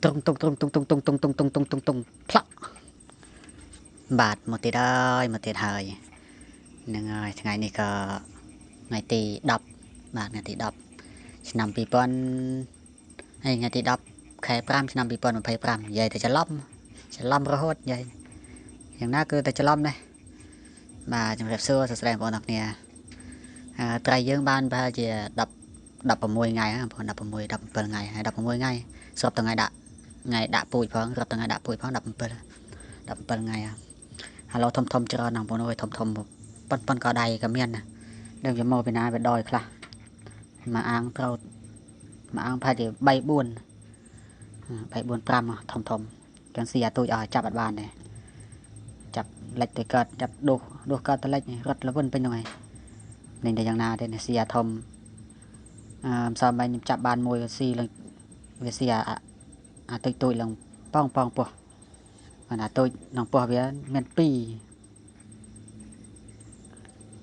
ត្រង់តុងត្រង់តុងតុងតុងតុងតុងតុងតុងតុងតុងផ្លាក់បាទមកទៀតហើយមកទៀតហើយហ្នឹងហើយថ្ងៃនេះក៏ថ្ងៃទី10បាទថ្ងៃទី10ឆ្នាំ2000ហើយថ្ងៃទី10ខែ5ឆ្នាំ2025និយាយតែច្រឡំច្រឡំរហូតនិយាយយ៉ាងណាគឺតែច្រឡំនេះបាទជំរាបសួរសួស្តីបងប្អូនទាំងគ្នាត្រីយើងបានប្រហែលជា10 16ថ្ងៃហ្នឹងបងប្អូន16 17ថ្ងៃហើយ16ថ្ងៃស្របថ្ងៃដាក់ថ្ងៃដាក់ពូជផងរាប់ថ្ងៃដាក់ពូជផង17 17ថ្ងៃហៅឡូធំធំច្រើនណាស់បងប្អូនអើយធំធំប៉ុនប៉ុនក៏ដៃក៏មានណាដឹងវាមកពីណាវាដយខ្លះមួយអាងត្រូវមួយអាងប្រហែលជា3 4 3 4 5ធំធំចឹងស៊ីអាទូចឲ្យចាប់អត់បានទេចាប់លិចទៅកើតចាប់ដុសដុសកើតទៅលិចរត់លវិនពេញហ្នឹងហើយនេះតែយ៉ាងណាទេស៊ីអាធំអឺម្សិលមិញខ្ញុំចាប់បានមួយស៊ីឡើងវាស៊ីអាអាទូចទូចឡើងប៉ងប៉ងពោះអាទូចក្នុងពោះវាមាន2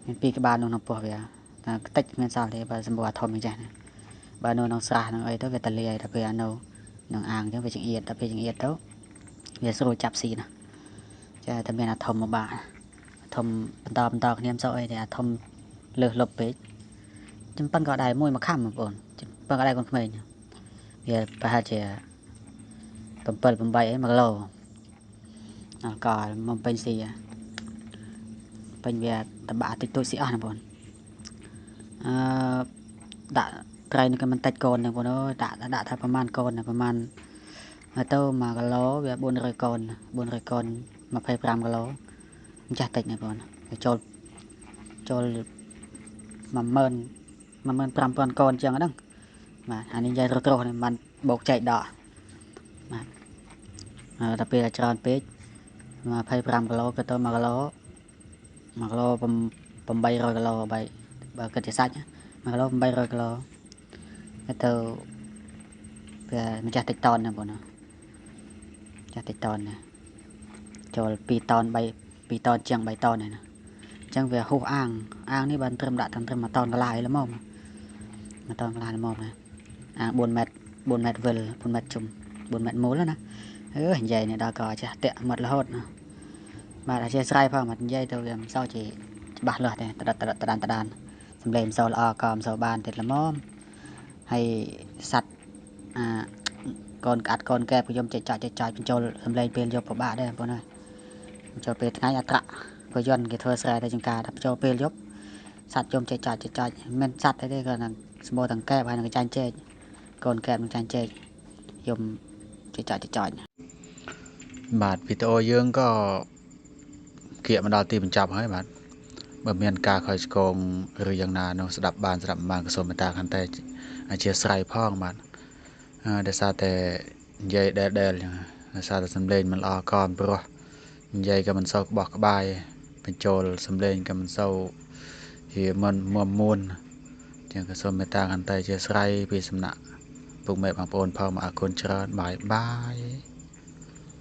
មាន2ក្បាលក្នុងពោះវាតែខ្ទេចគ្មានសល់ទេបើសម្បូរអាធំអញ្ចឹងណាបើនៅក្នុងស្រះនឹងអីទៅវាតលាយដល់ពេលអានៅក្នុងអាងអញ្ចឹងវាចង្អៀតដល់ពេលចង្អៀតទៅវាស្រួលចាប់ស៊ីណាចាតែមានអាធំមកបាក់ធំបន្តបន្តគ្នាមិនសូវអីទេអាធំលើសលប់ពេកចំប៉ិនក៏ដែរមួយមួយខំបងប្អូនចំប៉ិនក៏ដែរកូនក្មេងវាប្រហែលជា7 8អី1គីឡូដល់ក៏មកពេញស៊ីពេញវាតបាក់តិចតួចស៊ីអស់ណាបងអឺដាក់ត្រីនឹងក៏មិនតិចកូនណាបងអើយដាក់ដាក់ថាប្រហែលកូនណាប្រហែលទៅ1គីឡូវា400កូន400កូន25គីឡូម្ចាស់តិចណាបងវាចូលចូល10000 15000កូនជាងហ្នឹងបាទអានេះនិយាយត្រុសៗនេះមិនបោកចែកដកបាទដល់ពេលច្រើនពេក25គីឡូក៏ទៅ1គីឡូ1គីឡូ800គីឡូបើបើគិតជាសាច់1គីឡូ800គីឡូទៅវាម្ចាស់តិចតនណាបងណាម្ចាស់តិចតនណាចូល2តន3 2តនជាង3តនហើយណាអញ្ចឹងវាហួសអាងអាងនេះបានត្រឹមដាក់ត្រឹម1តនកន្លះឯល្មម1តនកន្លះល្មមណាអាង4ម៉ែត្រ4ម៉ែត្រវិល4ម៉ែត្រជុំ4ម៉ែត្រមូលណាអឺនិយាយនេះដល់ក៏ចេះតាក់មាត់រហូតណាបាទអធិស្ឋានផងមកនិយាយទៅវាមិនសូវជាច្បាស់លាស់ទេតដតដតដានតដានសំឡេងមិនសូវល្អក៏មិនសូវបានទៀតល្មមហើយសัตว์អាកូនក្អាត់កូនកែបខ្ញុំចេះចោចចេះចោចបញ្ចូលសំឡេងពេលយប់ពិបាកដែរបងប្អូនហើយបញ្ចូលពេលថ្ងៃអត្រក៏យន់គេធ្វើស្រែទៅចង្ការដល់បញ្ចូលពេលយប់សัตว์យំចេះចោចចេះចោចមិនសัตว์អីទេក៏នឹងសម្បូរទាំងកែបហើយនឹងចាញ់ចេកកូនកែបនឹងចាញ់ចេកយំចេះចោចចេះចោចបាទវីដេអូយើងក៏គៀកមកដល់ទីបញ្ចប់ហើយបាទបើមានការខ້ອຍឆ្គងឬយ៉ាងណានោះស្ដាប់បានស្ដាប់មិនបានក៏សូមមេត្តាខន្តីអធិស្ឋានផងបាទដោយសារតែនិយាយដែលដែលចឹងដោយសារតែសំឡេងមិនល្អកនព្រោះនិយាយក៏មិនសូវក្បោះក្បាយបញ្ចូលសំឡេងក៏មិនសូវជាមិនមួមួនចឹងក៏សូមមេត្តាខន្តីអធិស្ឋានពីសំណាក់ពុកម៉ែបងប្អូនផងអរគុណច្រើនបាយបាយ។